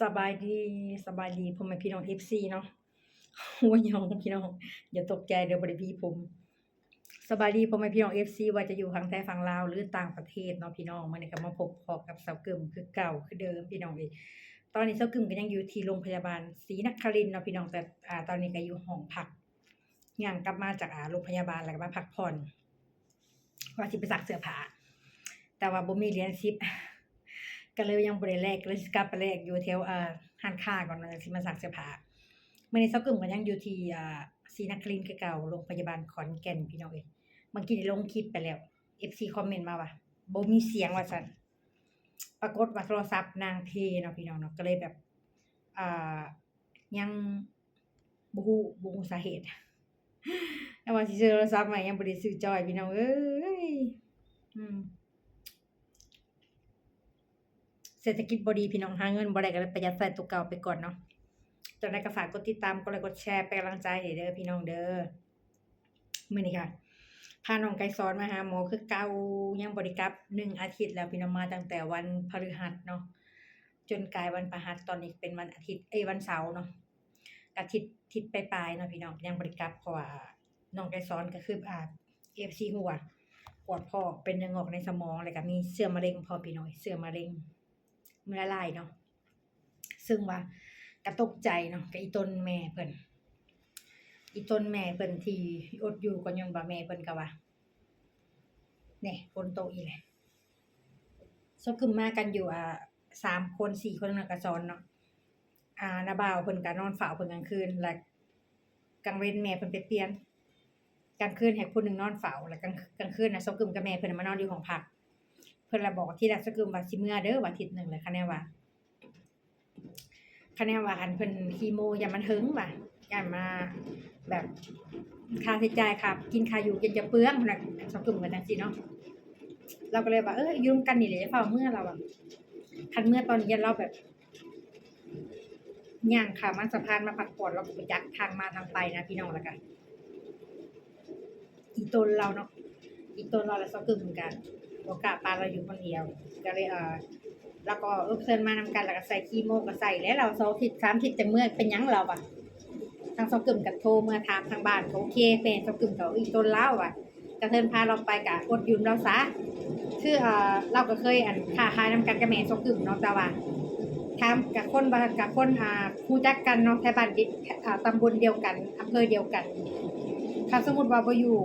ສະບາຍດີ ສະບາຍດີພໍ່ແມ່ພີ່ນ້ອງເອັຟຊີເນາະ. ໂອ້ຍ ພີ່ນ້ອງ ຢ່າຕົກໃຈເດີ ບໍ່ໄດ້ຫວີຜົມ. ສະບາຍດີພໍ່ແມ່ພີ່ນ້ອງເອັຟຊີ ວ່າຈະຢູ່ຝັ່ງໄທຝັ່ງລາວ ຫຼື ຕ່າງປະເທດເນາະພີ່ນ້ອງ. ມື້ນີ້ກໍມາພົບພໍ້ກັບສາວກຶມຄືເກົ່າຄືເດີມພີ່ນ້ອງເອີຍ. ຕອນນີ້ສາວກຶມກໍຍັງຢູ່ທີ່ໂຮງພະຍາບານສີນະຄະລິນເນາະພີ່ນ້ອງ, ແຕ່ ອາ ຕອນນີ້ກໍຢູ່ຫ້ອງພັກ ຍ່າງກັບມາຈາກ ອາ ໂຮງພະຍາບານ ແລ້ວກໍມາພັກຜ່ອນ ວ່າຊິໄປຊັກເສື້ອຜ້າ ແຕ່ວ່າບໍ່ມີຫຼຽນສິບ ກໍເລີຍຍັງບໍ່ໄດ້ແລກ, ກໍເລີຍຊິກັບໄປແລກຢູ່ແຖວ ເອີ ຮ້ານຄ້າກ່ອນ ແລ້ວຊິມາຊັກເສື້ອຜ້າ. ມື້ນີ້ສາວກຶມກໍຍັງຢູ່ທີ່ ເອີ ສີນະຄະລິນຄືເກົ່າ ໂຮງພະຍາບານຂອນແກ່ນ ພີ່ນ້ອງເອີຍ. ເມື່ອກີ້ນີ້ລົງຄລິບໄປແລ້ວ ເອັຟຊີຄອມເມັນມາວ່າ ບໍ່ມີສຽງວ່າຊັ້ນ. ປາກົດວ່າໂທລະສັບນາງເພເນາະ ພີ່ນ້ອງເນາະ, ກໍເລີຍແບບ ອ່າ ຍັງບໍ່ຮູ້ ບໍ່ຮູ້ສາເຫດ ແຕ່ວ່າຊິຊື້ໂທລະສັບໃໝ່ ຍັງບໍ່ໄດ້ຊື້ຈ່ອຍ ພີ່ນ້ອງເອີຍ. ອືມ ເສດຖະກິດບໍ່ດີ ພີ່ນ້ອງ, ຫາເງິນບໍ່ໄດ້ ກໍເລີຍປະຢັດໃຊ້ຕົວເກົ່າໄປກ່ອນເນາະ. ຈັ່ງໃດກໍຝາກກົດຕິດຕາມ ກົດໄລ ກົດແຊ ເປັນກຳລັງໃຈໃຫ້ເດີ ພີ່ນ້ອງເດີ. ມື້ນີ້ກະພານ້ອງໄກສອນມາຫາໝໍຄືເກົ່າ, ຍັງບໍ່ໄດ້ກັບ ໜຶ່ງອາທິດແລ້ວພີ່ນ້ອງ, ມາຕັ້ງແຕ່ວັນພະฤຫັດເນາະ ຈົນກາຍວັນພະຫັດ, ຕອນນີ້ເປັນວັນອາທິດ ເອີຍ ວັນເສົາເນາະ, ກະທິດ ທິດປາຍໆເນາະພີ່ນ້ອງ, ຍັງບໍ່ໄດ້ກັບ ເພາະວ່ານ້ອງໄກສອນກະຄື ອາ ເອັຟຊີຮູ້ວ່າ ປວດເພາະເປັນເນື້ອງອກໃນສະໝອງ ແລ້ວກະມີເຊື້ອມະເຮັງພ້ອມ ພີ່ນ້ອງ, ເຊື້ອມະເຮັງ ມັນລະລາຍເນາະ. ເຊິ່ງວ່າກະຕົກໃຈເນາະ ກະອີ່ຕົນແມ່ເພິ່ນ ອີ່ຕົນແມ່ເພິ່ນທີ່ອົດຢູ່ກໍຍ້ອນວ່າແມ່ເພິ່ນກະວ່າ ນີ້ ຝົນຕົກອີກແລ້ວ. ສາວກຶມມາກັນຢູ່ ອ່າ ສາມຄົນ ສີ່ຄົນ ນຳກະສອນເນາະ. ອ່າ ນ້າບ່າວເພິ່ນກະນອນເຝົ້າເພິ່ນກາງຄືນ ແລະ ກາງເວັນແມ່ເພິ່ນໄປປ່ຽນ, ກາງຄືນໃຫ້ຜູ້ໜຶ່ງນອນເຝົ້າ ແລ້ວກາງ ກາງຄືນນະ ສາວກຶມກັບແມ່ເພິ່ນນະມານອນຢູ່ຫ້ອງພັກ. ເພິ່ນລະບອກ ທີແລກສາວກຶມວ່າຊິເມືອເດີ ອາທິດໜຶ່ງແຫຼະ, ຄະແນນວ່າ ຄະແນນວ່າ ອັນ ເພິ່ນຄີໂມ ຢ້ານມັນເຫິງວ່າ ຢ້ານມາແບບຄ່າໃຊ້ຈ່າຍ ຄ່າກິນຄ່າຢູ່ ຢ້ານຈະເປືອງນະ, ສາວກຶມວ່າຈັ່ງຊີ້ເນາະ. ລາວກໍເລີຍວ່າ ເອີ ຢູ່ນຳກັນນີ້ແຫຼະ ຢ່າຟ້າວເມືອ ລາວວ່າ ຄັນເມືອຕອນນີ້ຢ້ານລາວແບບ ຍ່າງຂ້າມມາສະພານມາພັກຜ່ອນ ລາວກໍບໍ່ຈັກທາງມາທາງໄປນະ ພີ່ນ້ອງ. ແລ້ວກະອີ່ຕົນລາວເນາະ ອີ່ຕົນລາວ ແລ້ວສາວກຶມກະບໍ່ກ້າປະລາວຢູ່ຄົນດຽວ ກະເລີຍ ເອີ ລາວກໍ ເອີ ເຊີນມານຳກັນ ແລ້ວກະໃສ່ຄີໂມກໍໃສ່ແຫຼະ ລາວສອງທິດສາມທິດຈັ່ງເມືອ ເປັນຫຍັງລາວວ່າ. ທາງສາວກຶມກໍໂທເມືອຖາມທາງບ້ານ ກໍໂອເຄ ແມ່ນສາວກຶມກໍ ອີ່ຕົນລາວວ່າ ກະເຊີນພາລາວໄປ ກະອົດຢູ່ນຳລາວຊະ. ຄື ເອີ ລາວກໍເຄີຍ ອັນ ຄ້າຂາຍນຳກັນກັບແມ່ສາວກຶມເນາະ, ແຕ່ວ່າຖາມກະຄົນວ່າ ກະຄົນ ອ່າ ຮູ້ຈັກກັນເນາະ ແຖວບ້ານ ເດ ອ່າ ຕຳບົນດຽວກັນ ອຳເພີດຽວກັນ. ຄັນສົມມຸດວ່າບໍ່ຢູ່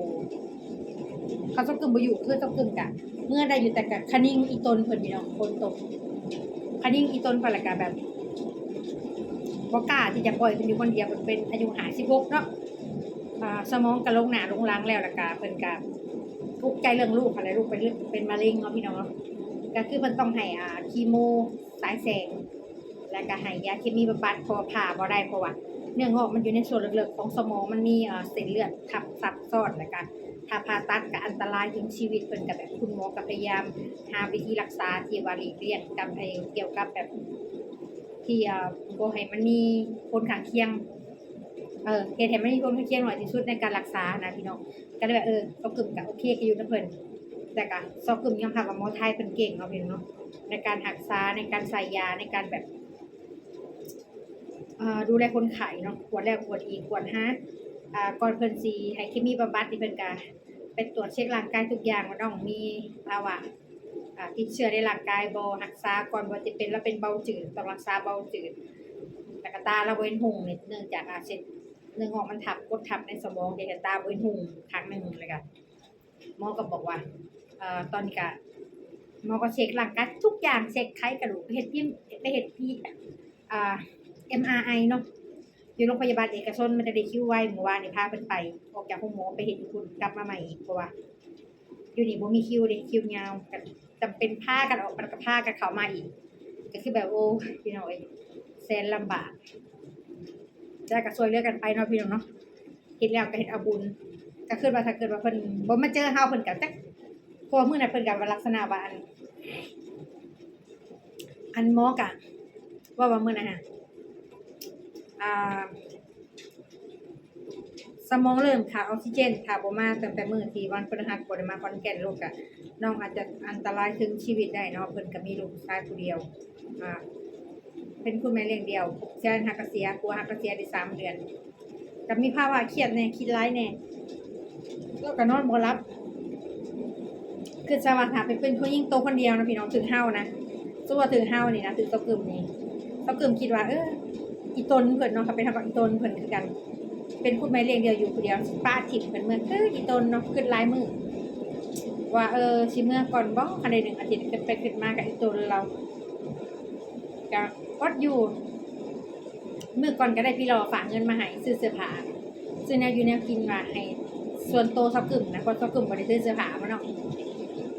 ຄັນສາວກຶມບໍ່ຢູ່ ຄືສາວກຶມກະເມືອໄດ້ຢູ່ ແຕ່ກະຄະນິງອີ່ຕົນເພິ່ນນີ້ເນາະ ຝົນຕົກ ຄະນິງອີ່ຕົນເພິ່ນ ແລ້ວກະແບບ ບໍ່ກ້າທີ່ຈະປ່ອຍເພິ່ນຢູ່ຄົນດຽວ. ເພິ່ນເປັນອາຍຸຫ້າສິບຫົກເນາະ ອ່າ ສະໝອງກະລົງໜ້າລົງຫຼັງແລ້ວ ແລ້ວກະເພິ່ນກະທຸກໃຈເລື່ອງລູກຫັ້ນແຫຼະ ລູກເປັນ ເປັນມະເຮັງເນາະ ພີ່ນ້ອງເນາະ. ກະຄືເພິ່ນຕ້ອງໃຫ້ ອ່າ ຄີໂມສາຍແສງ ແລ້ວກະໃຫ້ຢາເຄມີບຳບັດ ເພາະວ່າຜ່າບໍ່ໄດ້ ເພາະວ່າເນື້ອງອກມັນຢູ່ໃນສ່ວນເລິກໆຂອງສະໝອງ ມັນມີ ອ່າ ເສັ້ນເລືອດທັບ ຊັບຊ້ອນ ແລ້ວກະຖ້າຜ່າຕັດກະອັນຕະລາຍເຖິງຊີວິດ. ເພິ່ນກະແບບ ຄຸນໝໍກະພະຍາຍາມຫາວິທີລັກສາທີ່ວ່າຫຼີກລ່ຽງກັບ ໄອ້ ກ່ຽວກັບແບບ ທີ່ ເອີ ບໍ່ໃຫ້ມັນມີຜົນຂ້າງຄຽງ ເອີ ເຮັດໃຫ້ມັນມີຜົນຂ້າງຄຽງໜ້ອຍທີ່ສຸດໃນການລັກສານະ ພີ່ນ້ອງ. ກໍເລີຍວ່າ ເອີ ສາວກຶມກໍໂອເຄ ກໍຢູ່ນຳເພິ່ນ ແຕ່ກໍສາວກຶມຍອມຮັບວ່າໝໍໄທເພິ່ນເກັ່ງເນາະ ພີ່ນ້ອງເນາະ ໃນການຮັກສາ ໃນການໃສ່ຢາ ໃນການແບບ ເອີ ດູແລຄົນໄຂ້ເນາະ ກວດແລ້ວກວດອີກ ກວດຫາ ອ່າ ກ່ອນເພິ່ນຊິໃຫ້ເຄມີບຳບັດນີ້ ເພິ່ນກໍໄປຕວດເຊັກຮ່າງກາຍທຸກຢ່າງວ່ານ້ອງມີພາວະ ອ່າ ຕິດເຊື້ອໃນຮ່າງກາຍບໍ່ ຮັກສາກ່ອນບໍ່ຈະເປັນ ລະເປັນເບົາຈືດ ຕ້ອງຮັກສາເບົາຈືດ. ແລ້ວກະຕາລະບໍ່ເຫັນຮຸ່ງນີ້ ເນື່ອງຈາກ ອາ ເສັ້ນເນື້ອງອກມັນທັບ ກົດທັບໃນສະໝອງ ເຮັດໃຫ້ຕາບໍ່ເຫັນຮຸ່ງຂ້າງໜຶ່ງ. ແລ້ວກະໝໍກໍບອກວ່າ ເອີ ຕອນນີ້ກະ ໝໍກໍເຊັກຮ່າງກາຍທຸກຢ່າງ ເຊັກໄຂກະດູກ ເຮັດພິມ ໄປເຮັດພີ ອ່າ ເອັມອາໄອເນາະ ຢູ່ໂຮງພະຍາບານເອກະຊົນ ມັນຈະໄດ້ຄິວໄວ. ມື້ວານນີ້ພາເພິ່ນໄປ ອອກຈາກໂຮງໝໍໄປເຮັດຢູ່ພຸ້ນ ກັບມາໃໝ່ອີກ ເພາະວ່າ ຢູ່ນີ້ບໍ່ມີຄິວເດ້ ຄິວຍາວ ກໍຈຳເປັນພາກັນອອກ ແລ້ວກໍພາກັນເຂົ້າມາອີກ ກໍຄືແບບ ໂອ້ຍ ພີ່ນ້ອງເອີຍ ແສນລຳບາກ. ແຕ່ກໍຊ່ວຍເຫຼືອກັນໄປເນາະ ພີ່ນ້ອງເນາະ ເຮັດແລ້ວກໍເຮັດເອົາບຸນ. ກໍຄິດວ່າຖ້າເກີດວ່າເພິ່ນບໍ່ມາເຈີເຮົາ ເພິ່ນກໍຈັກ ເພາະວ່າມື້ນັ້ນເພິ່ນກໍວ່າລັກສະນະວ່າ ອັນ ອັນໝໍກະເວົ້າວ່າມື້ນັ້ນນະ ອ່າ ສະໝອງເລີ່ມຂາດອອກຊີເຈນ ຖ້າບໍ່ມາຕັ້ງແຕ່ມື້ທີ່ວັນພະລະຫັດບໍ່ໄດ້ມາຂອນແກ່ນ ລູກກະ ນ້ອງອາດຈະອັນຕະລາຍເຖິງຊີວິດໄດ້ເນາະ. ເພິ່ນກະມີລູກຊາຍຜູ້ດຽວ ອ່າ ເປັນຄຸນແມ່ລ້ຽງດ່ຽວ ແຟນຫາກະເສຍ ຜົວຫາກະເສຍໄດ້ສາມເດືອນ ກໍມີພາວະຄຽດແດ່ ຄິດຫຼາຍແດ່ ແລ້ວກໍນອນບໍ່ຫຼັບ ຄືຊະວ່າຖ້າເປັນ ເປັນຜູ້ຍິງໂຕຄົນດຽວນະພີ່ນ້ອງ ຖືກເຮົານະ ສົມມຸດວ່າຖືກເຮົານີ້ນະ ຖືກເຈົ້າກຶ້ມນີ້ ເຈົ້າກຶ້ມຄິດວ່າ ເອີ ອີ່ຕົນເພິ່ນເນາະ ກໍເປັນເຮົາກັບອີ່ຕົນເພິ່ນຄືກັນ ເປັນຄຸນແມ່ລ້ຽງດ່ຽວຢູ່ຜູ້ດຽວ ຊິປະຖິ້ມເພິ່ນເມືອຄືອີ່ຕົນເນາະ ຄິດຫຼາຍມື້ວ່າ ເອີ ຊິເມືອກ່ອນບໍ່ ຄັນໄດ້ໜຶ່ງອາທິດ ຄິດໄປຄິດມາກໍອີ່ຕົນລາວ ກະອົດຢູ່ ມື້ກ່ອນກໍໄດ້ພີ່ຫຼໍ່ຝາກເງິນມາໃຫ້ຊື້ເສື້ອຜ້າ ຊື້ແນວຢູ່ແນວກິນວ່າໃຫ້ສ່ວນໂຕເຈົ້າກຶ້ມນະ ເພາະເຈົ້າກຶ້ມບໍ່ໄດ້ຊື້ເສື້ອຜ້າມາເນາະ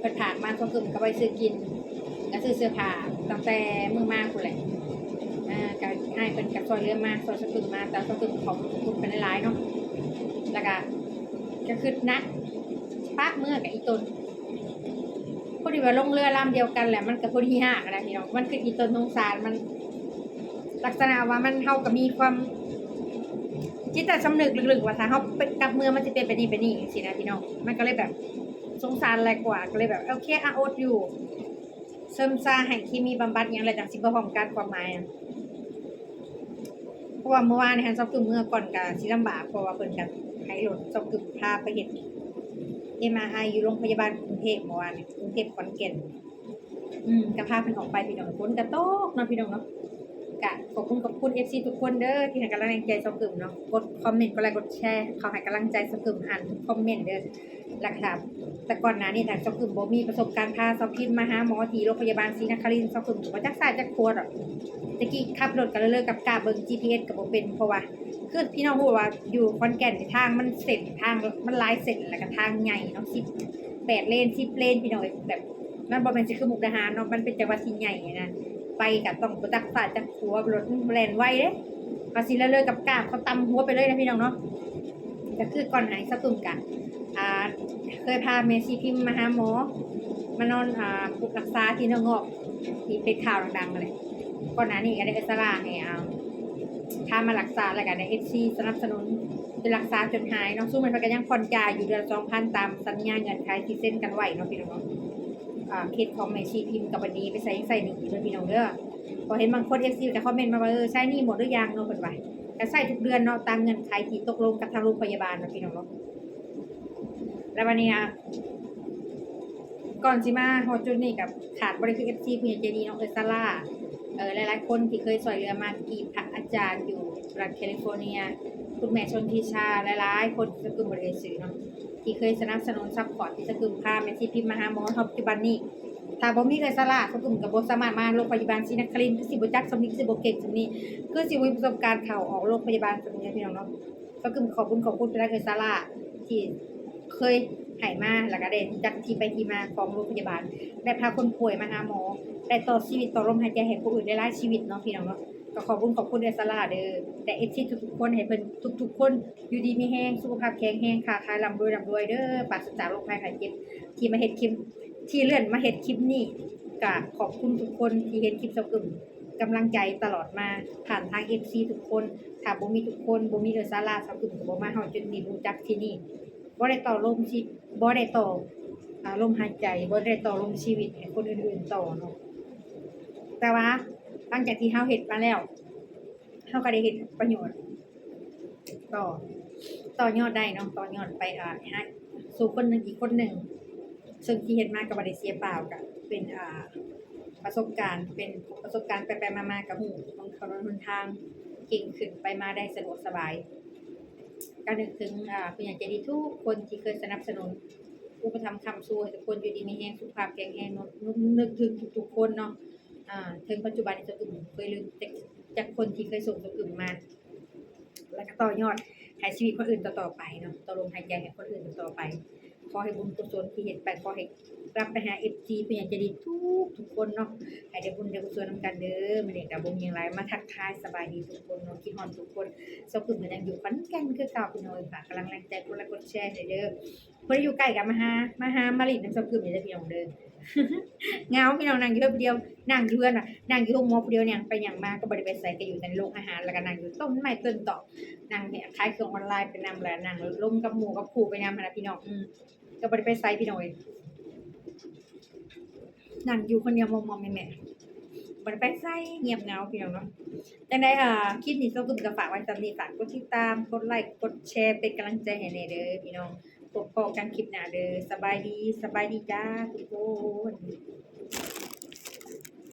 ເພິ່ນຝາກມາ ເຈົ້າກຶ້ມກໍໄວ້ຊື້ກິນ ກໍຊື້ເສື້ອຜ້າຕັ້ງແຕ່ມື້ມາພຸ້ນແຫຼະ ອ່າ ກໍອ້າຍເພິ່ນກໍຊ່ວຍເຫຼືອມາ ຊ່ວຍເຈົ້າກຶ້ມມາ ແຕ່ເຈົ້າກຶ້ມຂອບຄຸນເພິ່ນຫຼາຍໆເນາະ ແລ້ວກໍ ກໍຄິດໜັກ ປະເມືອກັບອີ່ຕົນ ພໍດີວ່າລົງເຮືອລຳດຽວກັນແຫຼະ ມັນກໍພໍດີຮາກນະພີ່ນ້ອງ ມັນຄືອີ່ຕົນສົງສານ ມັນລັກສະນະວ່າມັນ ເຮົາກໍມີຄວາມຈິດໃຕ້ສຳນຶກເລິກໆ ວ່າຖ້າເຮົາໄປກັບເມືອ ມັນຊິເປັນແບບນີ້ແບບນີ້ຈັ່ງຊີ້ນະພີ່ນ້ອງ ມັນກໍເລີຍແບບສົງສານຫຼາຍກວ່າ ກໍເລີຍແບບ ໂອເຄ ອະ ອົດຢູ່ ເສີມຊາໃຫ້ເຄມີບຳບັດຫຍັງ ແລ້ວຈັ່ງຊິບໍ່ພ້ອມກັນຄວາມໝາຍ ເພາະວ່າມື້ວານນີ້ຫັ້ນ ເຈົ້າກຶ້ມເມືອກ່ອນກະຊິລຳບາກ ເພາະວ່າເພິ່ນກະໃຫ້ລົດເຈົ້າກຶ້ມພາໄປເຮັດເອັມອາໄອຢູ່ໂລງພະຍາບານກຸງເທບມື້ວານນີ້ ກຸງເທບຂອນແກ່ນ ອືມ ກະພາເພິ່ນອອກໄປພີ່ນ້ອງ ຝົນກະຕົກເນາະພີ່ນ້ອງເນາະ ກະຂອບຄຸນຂອບຄຸນເອັຟຊີທຸກຄົນເດີ ທີ່ໃຫ້ກຳລັງແຮງໃຈເຈົ້າກຶ້ມເນາະ ກົດຄອມເມັນ ກົດໄລ ກົດແຊ ເຂົ້າໃຫ້ກຳລັງໃຈເຈົ້າກຶ້ມ ອ່ານທຸກຄອມເມັນເດີ ແລ້ວກະ ແຕ່ກ່ອນໜ້ານີ້ຖ້າເຈົ້າກຶ້ມບໍ່ມີປະສົບການພາສາວພິມມາຫາໝໍທີ່ໂລງພະຍາບານສີນະຄະລິນ ເຈົ້າກຶ້ມກໍບໍ່ຈັກຊ້າຍຈັກຂວາດອກ ແຕ່ກີ້ຂັບລົດກໍເລີກກັບກາບເບິ່ງຈີພີເອັສກໍບໍ່ເປັນ ເພາະວ່າຄືພີ່ນ້ອງຮູ້ວ່າຢູ່ຂອນແກ່ນນີ້ທາງມັນເສັ້ນ ທາງມັນຫຼາຍເສັ້ນ ແລ້ວກໍທາງໃຫຍ່ເນາະ ສິບແປດເລນ ສິບເລນ ພີ່ນ້ອງເອີຍ ແບບ ມັນບໍ່ແມ່ນຊິຄືມຸກດາຫານເນາະ ມັນເປັນຈັງຫວັດທີ່ໃຫຍ່ນະ ໄປກໍຕ້ອງບໍ່ຈັກຊ້າຍຈັກຂວາ ລົດມັນແລ່ນໄວເດ້ ພາສີລະເລີກັບກາບ ເຂົາຕຳຫົວໄປເລີຍນະພີ່ນ້ອງເນາະ ກໍຄືກ່ອນໜ້ານີ້ສາວກຶ້ມກະ ອ່າ ເຄີຍພາແມ່ຊີພິມມາຫາໝໍ ມານອນ ອ່າ ຮັກສາທີ່ເນື້ອງອກ ທີ່ເປັນຂ່າວດັງໆນັ້ນແຫຼະ ກ່ອນໜ້ານີ້ກໍໄດ້ເອື້ອຍສາລາໃຫ້ ອ່າ ພາມາຮັກສາ ແລ້ວກໍໄດ້ເອັຟຊີສະໜັບສະໜູນໄປຮັກສາຈົນຫາຍເນາະ ຊຸມນັ້ນເພິ່ນກໍຍັງຜ່ອນຈ່າຍຢູ່ເດືອນລະສອງພັນ ຕາມສັນຍາເງື່ອນໄຂທີ່ເຊັນກັນໄວ້ເນາະພີ່ນ້ອງເນາະ ອ່າ ເຄສຂອງແມ່ຊີພິມກັບບັນດີໄປໃສ່ໃສ່ໜີ້ເລີຍພີ່ນ້ອງເດີ ພໍເຫັນບາງຄົນເອັຟຊີກໍຄອມເມັນມາວ່າ ເອີ ໃຊ້ໜີ້ໝົດຫຼືຍັງເນາະ ເພິ່ນວ່າ ກໍໃຊ້ທຸກເດືອນເນາະ ຕາມເງື່ອນໄຂທີ່ຕົກລົງກັບທາງໂລງພະຍາບານເນາະພີ່ນ້ອງເນາະ ແລ້ວບັດນີ້ ອ່າ ກ່ອນຊິມາຮອດຈຸດນີ້ກໍຂາດບໍ່ໄດ້ຄືເອັຟຊີຜູ້ໃຫຍ່ໃຈດີເນາະ ເອື້ອຍສາລາ ເອີ ຫຼາຍໆຄົນທີ່ເຄີຍຊ່ວຍເຫຼືອມາ ທີ່ພະອາຈານຢູ່ລັດແຄລິຟໍເນຍ ຄຸນແມ່ຊົນທິຊາ ຫຼາຍໆຄົນ ສາວກຶ້ມບໍ່ໄດ້ເອີ່ຍຊື່ເນາະ ທີ່ເຄີຍສະໜັບສະໜູນຊັບພອດ ທີ່ສາວກຶ້ມພາແມ່ຊີພິມມາຫາໝໍ ເທົ່າປັດຈຸບັນນີ້ ຖ້າບໍ່ມີເອື້ອຍສາລາ ສາວກຶ້ມກໍບໍ່ສາມາດມາໂລງພະຍາບານສີນະຄະລິນ ຄືຊິບໍ່ຈັກສ່ຳນີ້ ຄືຊິບໍ່ເກັ່ງສ່ຳນີ້ ຄືຊິບໍ່ມີປະສົບການເຂົ້າອອກໂລງພະຍາບານສ່ຳນີ້ນະພີ່ນ້ອງເນາະ ສາວກຶ້ມກໍຂອບຄຸນຂອບຄຸນໄປທາງເອື້ອຍສາລາ ທີ່ເຄີຍໃຫ້ມາ ແລ້ວກໍໄດ້ຮູ້ຈັກທີ່ໄປທີ່ມາຂອງໂລງພະຍາບານ ໄດ້ພາຄົນປ່ວຍມາຫາໝໍ ໄດ້ຕໍ່ຊີວິດຕໍ່ລົມຫາຍໃຈໃຫ້ຜູ້ອື່ນຫຼາຍໆຊີວິດເນາະພີ່ນ້ອງເນາະ ກໍຂອບຄຸນຂອບຄຸນເອື້ອຍສາລາເດີ ແລະ ເອັຟຊີທຸກໆຄົນ ໃຫ້ເພິ່ນທຸກໆຄົນຢູ່ດີມີແຮງ ສຸຂະພາບແຂງແຮງ ຄ້າຂາຍລ່ຳລວຍ ລ່ຳລວຍເດີ ປາສະຈາກໂລກໄພໄຂ້ເຈັບ ທີ່ມາເຮັດຄລິບ ທີ່ເລື່ອນມາເຮັດຄລິບນີ້ ກໍຂອບຄຸນທຸກຄົນທີ່ເຫັນຄລິບສາວກຶ້ມ ກຳລັງໃຈຕະຫຼອດມາ ຜ່ານທາງເອັຟຊີທຸກຄົນ ຖ້າບໍ່ມີທຸກຄົນ ບໍ່ມີເອື້ອຍສາລາ ສາວກຶ້ມກໍບໍ່ມາຮອດຈຸດນີ້ ບໍ່ຈັກທີ່ນີ້ ບໍ່ໄດ້ຕໍ່ລົມຊີ ບໍ່ໄດ້ຕໍ່ ອ່າ ລົມຫາຍໃຈ ບໍ່ໄດ້ຕໍ່ລົມຊີວິດໃຫ້ຄົນອື່ນໆຕໍ່ເນາະ ແຕ່ວ່າຫຼັງຈາກທີ່ເຮົາເຮັດມາແລ້ວ ເຮົາກໍໄດ້ເຮັດປະໂຫຍດຕໍ່ ຕໍ່ຍອດໄດ້ເນາະ ຕໍ່ຍອດໄປ ອ່າ ໃຫ້ສູ່ຄົນໜຶ່ງອີກຄົນໜຶ່ງ ເຊິ່ງທີ່ເຮັດມາກໍບໍ່ໄດ້ເສຍເປົ່າ ກໍເປັນ ອ່າ ປະສົບການ ເປັນປະສົບການໄປໆມາໆ ກໍຮູ້ເບິ່ງຖະໜົນຫົນທາງ ເກັ່ງຂຶ້ນ ໄປມາໄດ້ສະດວກສະບາຍ ກໍນຶກເຖິງ ອ່າ ຜູ້ໃຫຍ່ໃຈດີທຸກຄົນທີ່ເຄີຍສະໜັບສະໜູນ ອຸປະຖຳຄ້ຳຊູໃຫ້ທຸກຄົນຢູ່ດີມີແຮງ ສຸຂະພາບແຂງແຮງເນາະ ນຶກເຖິງທຸກໆຄົນເນາະ ອ່າ ເຖິງປັດຈຸບັນນີ້ ສາວກຶ້ມບໍ່ເຄີຍລືມຈັກ ຈັກຄົນທີ່ເຄີຍສົ່ງສາວກຶ້ມມາ ແລ້ວກໍຕໍ່ຍອດໃຫ້ຊີວິດຄົນອື່ນຕໍ່ໆໄປເນາະ ຕໍ່ລົມຫາຍໃຈໃຫ້ຄົນອື່ນຕໍ່ໆໄປ ຂໍໃຫ້ບຸນກຸສົນທີ່ເຮັດໄປ ຂໍໃຫ້ກັບໄປຫາເອັຟຊີຜູ້ໃຫຍ່ໃຈດີທຸກໆຄົນເນາະ ໃຫ້ໄດ້ບຸນໄດ້ກຸສົນນຳກັນເດີ ມື້ນີ້ກໍບໍ່ມີຫຍັງຫຼາຍ ມາທັກທາຍສະບາຍດີທຸກຄົນເນາະ ຄິດຮອດທຸກຄົນ ສາວກຶ້ມກໍຍັງຢູ່ຂອນແກ່ນຄືເກົ່າ ພີ່ນ້ອງເອີຍ ຝາກກຳລັງແຮງໃຈ ກົດໄລ ກົດແຊໃຫ້ເດີ ຜູ້ໃດຢູ່ໃກ້ກໍມາຫາ ມາຫາ ມາຫຼິ້ນນຳສາວກຶ້ມນີ້ເດີພີ່ນ້ອງເດີ ເຫງົາພີ່ນ້ອງ ນັ່ງຢູ່ເຮືອນຜູ້ດຽວ ນັ່ງຢູ່ເຮືອນວ່າ ນັ່ງຢູ່ໂຮງໝໍຜູ້ດຽວ ຍ່າງໄປຍ່າງມາກໍບໍ່ໄດ້ໄປໃສ ກໍຢູ່ແຕ່ໃນໂລງອາຫານ ແລ້ວກໍນັ່ງຢູ່ຕົ້ນໄມ້ຕົ້ນຕອກ ນັ່ງຂາຍເຄື່ອງອອນລາຍໄປນຳ ແລ້ວນັ່ງລົມກັບໝູ່ກັບຄູ່ໄປນຳຫັ້ນນະພີ່ນ້ອງ ອືມ ກໍບໍ່ໄດ້ໄປໃສພີ່ນ້ອງເອີຍ ນັ່ງຢູ່ຄົນດຽວມໍ່ໆແມ່ໆ ບໍ່ໄດ້ໄປໃສ ງຽບເຫງົາພີ່ນ້ອງເນາະ. ຈັ່ງໃດ ອ່າ ຄລິບນີ້ ສາວກຶມກໍຝາກໄວ້ສ່ຳນີ້. ຝາກກົດຕິດຕາມ ກົດໄລ ກົດແຊ ເປັນກຳລັງໃຈໃຫ້ແດ່ເດີພີ່ນ້ອງ. ພົບພໍ້ກັນຄລິບໜ້າເດີ. ສະບາຍດີ ສະບາຍດີຈ້າທຸກຄົນ.